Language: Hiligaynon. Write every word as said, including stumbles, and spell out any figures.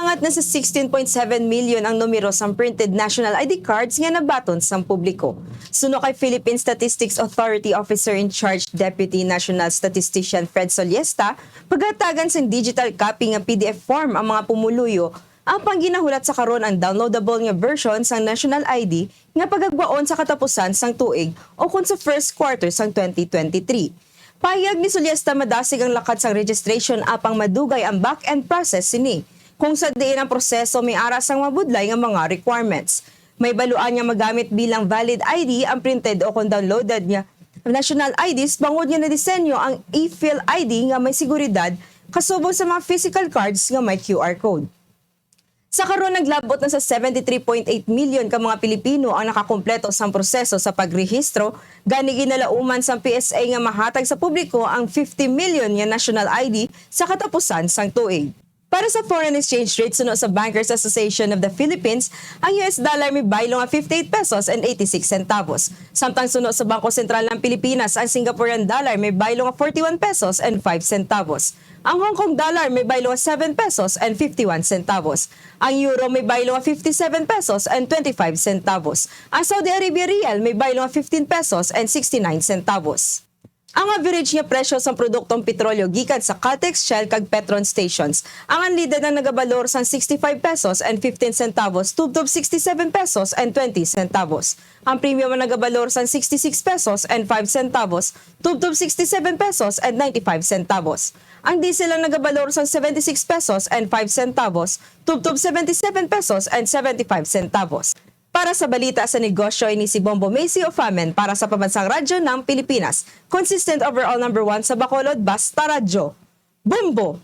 At nasa sixteen point seven million ang numero sang printed national I D cards nga nabaton sang publiko. Suno kay Philippine Statistics Authority Officer in Charge Deputy National Statistician Fred Soliesta, pagatagan sang digital copy nga P D F form ang mga pumuluyo, apang ginahulat sa karon ang downloadable nga version sang national I D nga pagagwaon sa katapusan sang tuig o kon sa first quarter sang twenty twenty-three. Pahayag ni Soliesta, madasig ang lakad sang registration apang madugay ang back-end process sini, kung sa diin ang proseso may ara sang mabudlay nga mga requirements. May baluan nga magamit bilang valid I D ang printed o kon downloaded nga national I Ds bangod nga nadisenyo ang e-file I D nga may seguridad kasubong sa mga physical cards nga may Q R code. Sa karon, naglabot na sa seventy-three point eight million ka mga Pilipino ang nakakumpleto sang proseso sa pagrehistro, gani ginalauman sang P S A nga mahatag sa publiko ang fifty million nga national I D sa katapusan sang tuig. Para sa foreign exchange rate, suno sa Bankers Association of the Philippines, ang U S dollar may baylo nga fifty-eight pesos and eighty-six centavos. Samtang suno sa Bangko Sentral ng Pilipinas, ang Singaporean dollar may baylo nga forty-one pesos and five centavos. Ang Hong Kong dollar may baylo nga seven pesos and fifty-one centavos. Ang euro may baylo nga fifty-seven pesos and twenty-five centavos. Ang Saudi Arabia rial may baylo nga fifteen pesos and sixty-nine centavos. Ang average nga presyo sang produktong petrolyo gikan sa Caltex, Shell, kag Petron stations, ang unleaded ang nagabalor sang sixty-five pesos and fifteen centavos tubtob sixty-seven pesos and twenty centavos. Ang premium ang nagabalor sang sixty-six pesos and five centavos tubtob sixty-seven pesos and ninety-five centavos. Ang diesel ang nagabalor sang seventy-six pesos and five centavos tubtob seventy-seven pesos and seventy-five centavos. Para sa balita sa negosyo, ini si Bombo Macy Ofamen para sa Pambansang Radyo ng Pilipinas. Consistent overall number one sa Bacolod, basta radyo. Bombo!